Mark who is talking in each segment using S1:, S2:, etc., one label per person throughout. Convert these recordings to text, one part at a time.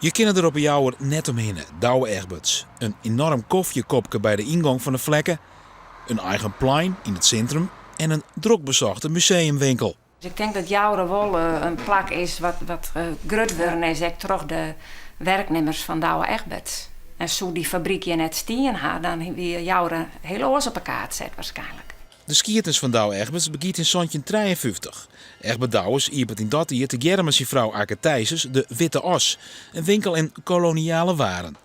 S1: Je kinne der op 'e Jouwer net omhinne, Douwe Egberts. In enoarm kofjekopke by de yngong fan de flekke, in eigen plein yn it sintrum en in drokbesochte museumwinkel.
S2: Dus ik tink dat Joure wol in plak is wat wat grut wurden is ek troch de werknimmers fan Douwe Egberts. En soe dy fabryk hjir net stien ha, dan wie Joure hiel oars op 'e kaart set waarskynlik.
S1: De skiednis fan Douwe Egberts begjint yn 1753. Egbert Douwes iepent yn dat jier tegearre mei syn frou Akke Thijsses de Witte Os, in winkel yn koloniale waren.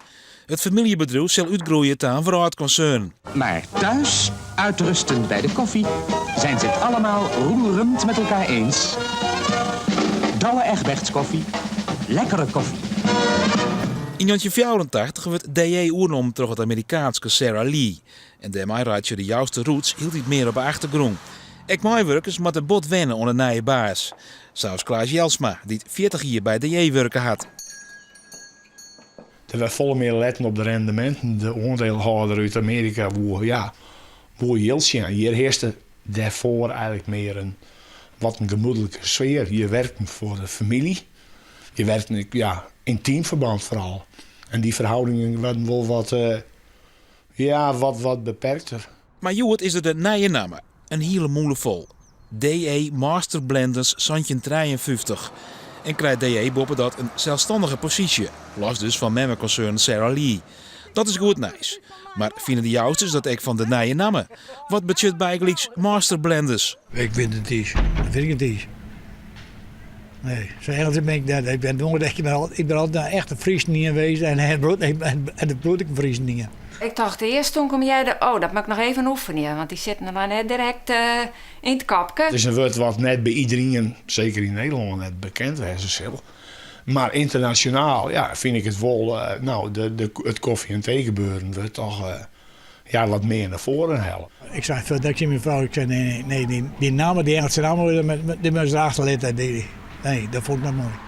S1: It famyljebedriuw sil útgroeie ta in wrâldkonsern.
S3: Maar thuis, uitrustend bij de koffie, zijn ze het allemaal roerend met elkaar eens. Douwe Egberts koffie, lekkere koffie.
S1: Yn 1984 wurdt DE oernommen troch it Amerikaanske Sara Lee. En dêrmei reitsje de Jouster roots hieltyd mear op 'e achtergrûn. Ek meiwurkers moatte bot wenne oan de nije baas. Sa as Klaas Jelsma, dy't 40 jier by DE wurke hat.
S4: Der waard folle mear letten op de rendeminten. De oandielhâlder út Amearika woe, ja, woe jild sjen. Hjir hearste dêrfoar eigenlik mear in wat in gemoedlike sfear. Je werkten foar de famylje. Je werkten, ja, yn teamferband foaral. En dy ferhoudingen waarden wol wat, ja, wat, wat beperkter.
S1: Mar hjoed is der de nije namme, in hiele mûle fol, DE Master Blenders 1753. En krijt DE boppedat in selsstannige posysje, los dus fan memmekonsern Sara Lee. Dat is goed nijs. Mar fine de Jousters dat ek fan de nije namme? Wat betsjut bygelyks Master Blenders?
S5: Ik wit it net, dat wit ik net. Nee, sa ergens ben ik net. Ik ben noait echt, ik ben altyd in echte Friesenien west en en dat bliuwt ek in Friesenien.
S2: Ik tocht earst toen ik him hearde, oh, dat moat ik noch even oefenje, want dy sit der noch net direkt yn it kopke.
S4: It is in wurd wat net by iderien, seker yn Nederlân, net bekend wêze sil. Mar ynternasjonaal, ja, fyn ik it wol, no, de, it kofje en teegebeuren wurdt toch, ja, wat mear nei foaren helle.
S5: Ik sei fuort tsjin myn frou, ik sei nee, nee, nee, dy namme, dy Ingelske namme, dy moatst der achterlitte. Nee, dat fûn ik net moai.